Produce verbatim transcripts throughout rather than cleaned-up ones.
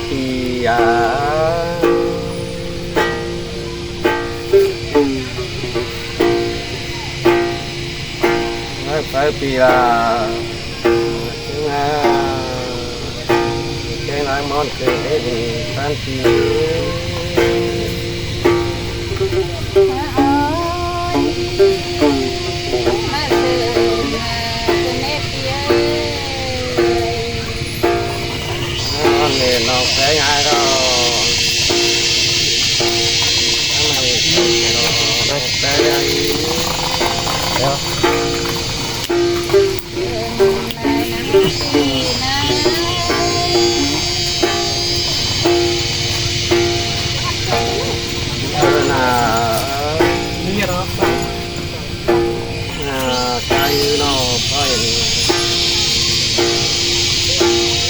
pi a. Nói phải pi a. Chứng a. Cái nói món kì cái gì bán chi. Má ơi. Má ơi. Con này nó bé ngay đó. Cái này nó bé ngay. Đó. Đó là À, cái nó phải.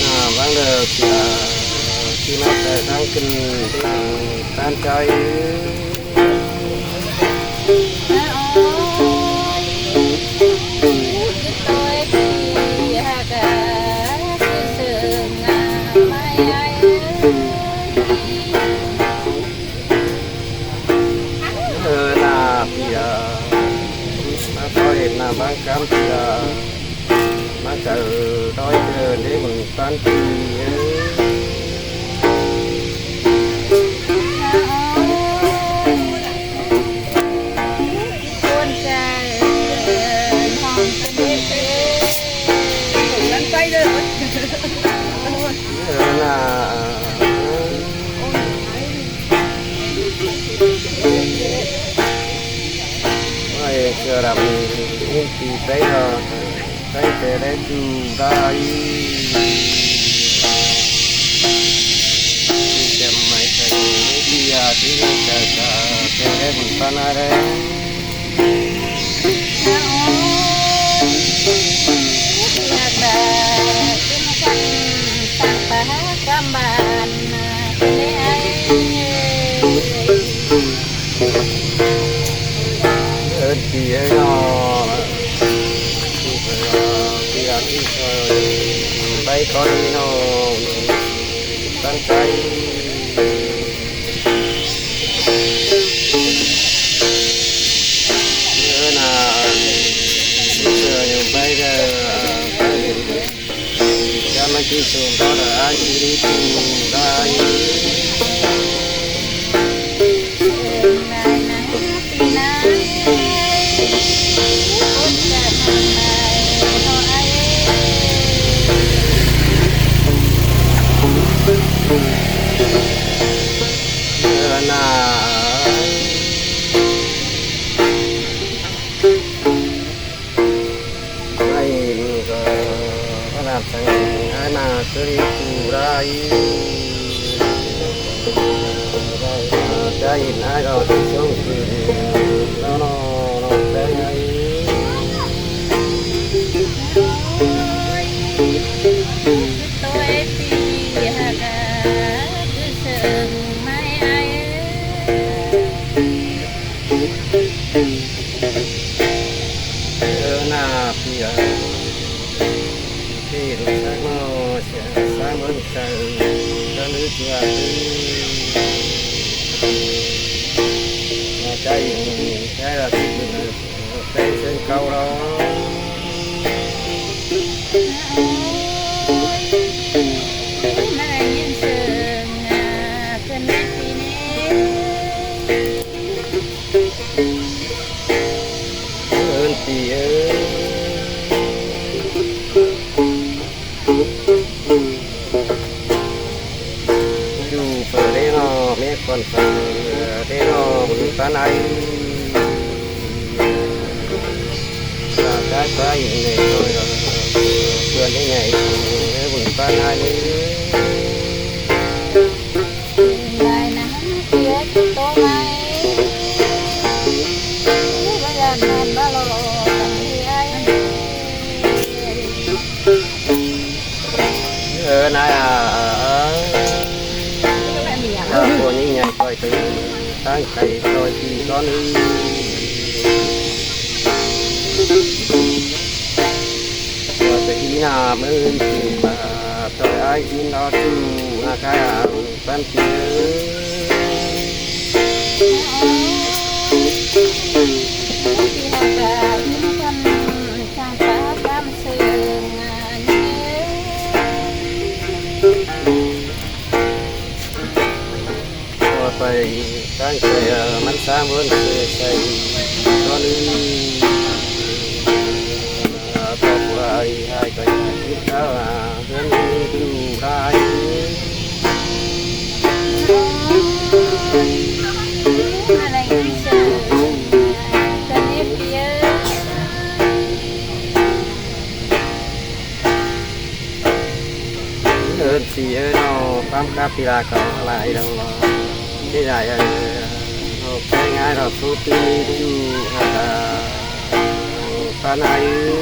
À, vắng được là khi nó sẽ đang kinh tế tan chơi. Ơ, nà, thì, ờ, nó có hiện là bán cám thì, ờ, nó chở đói, ờ, để mình bán thì, ờ. Ơ, nà, ờ, Ôi, chưa làm in thì bé rồi, bé bé bé tu ra đi. Thì chậm mày phải đi à, đi đi chậm chậm bé bé mình pan ai đấy. Ơ, thì ấy nó, thì là đi, ờ, bay con đi nó, con cái. Ơ, là, bây giờ bay ra, bay đến. Chăm anh chị xuống đó là ai chị đi cùng ai. Ơ, là Ai, mình có, có làm sao ai mà cứ đi tù đây. Cái ai đó thì sống thì nó, nó, nó bé ai. Ơ, nà, thì, ờ, thì nó sáng nó sẽ sáng bớt một cái, cho nữ chùa, ờ, cái, cái là cái, cái sân khấu đó. Ơn thì ơi. Dù phở đây nó, mẹ còn phở đây nó, mình bán ai. Là cái phở này rồi, ờ, vườn thế này, mình bán ai. Lai nắng kia chỉ tô mai. Ú, bây giờ nón đó lô, tặng đi ai. Ơ, nai à, ờ, ờ. Ờ, cô nhí nhảy coi từ, tăng chạy coi thì con đi. Ơ, tự ý là mới chịu mà tôi ai xin nó chịu, à, Cai ảng ꞌpắn pi ới. Khỏi pay ꞌtáng ꞌchoi, ơ, ꞌmắn ꞌsáng ꞌhướn ꞌchoi ꞌchoi ꞌtọn ꞌnưng. Ơ, ꞌtọ pua ơi ꞌhại ꞌchoi ꞌhại kin tháo, ơ, ꞌhướn ꞌnưng ꞌchu lai. Ơn ꞌpi ới ꞌnọ, ꞌquám khắp ꞌpi ꞌla cau lai đaư lo. Thế này, ơ, ꞌnọ ꞌpéng ải lo số tư ꞌchu hả ta. ꞌPa ải ới.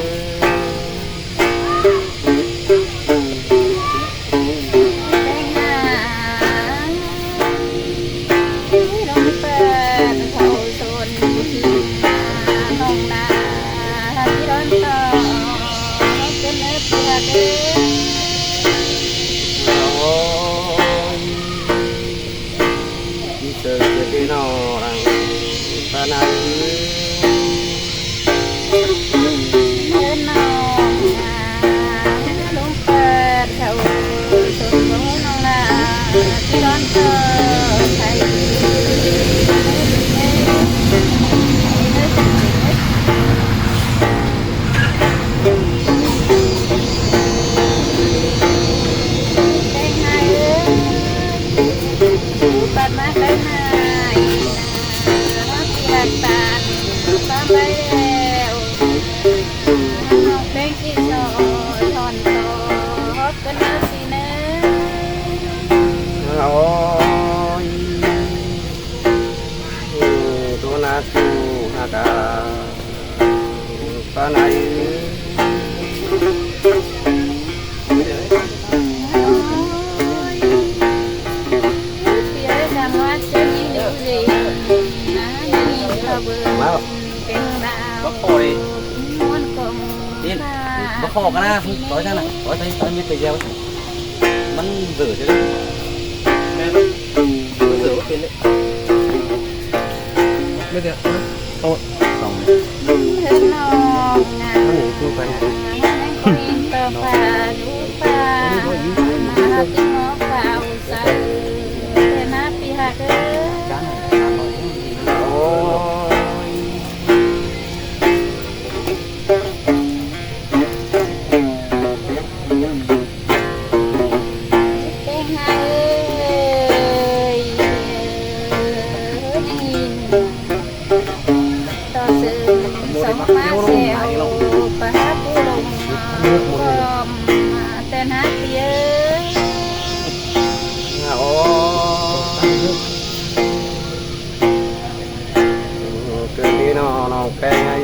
Ôi, đi sơ kia đi nó đang ꞌpa ải ới. Ôi, ừ, tôi là chú hả cả. ꞌPa ải ới. Bác khỏi. Tin, bác khỏi cái nào? Nói ra nào. Nói thấy, nói biết cái gì không? ꞌMắn dở chứ đấy. ꞌMắn dở bác tin đấy. Bây giờ, ôi, xong. Ơ, cứ đi nó, nó cái ngay.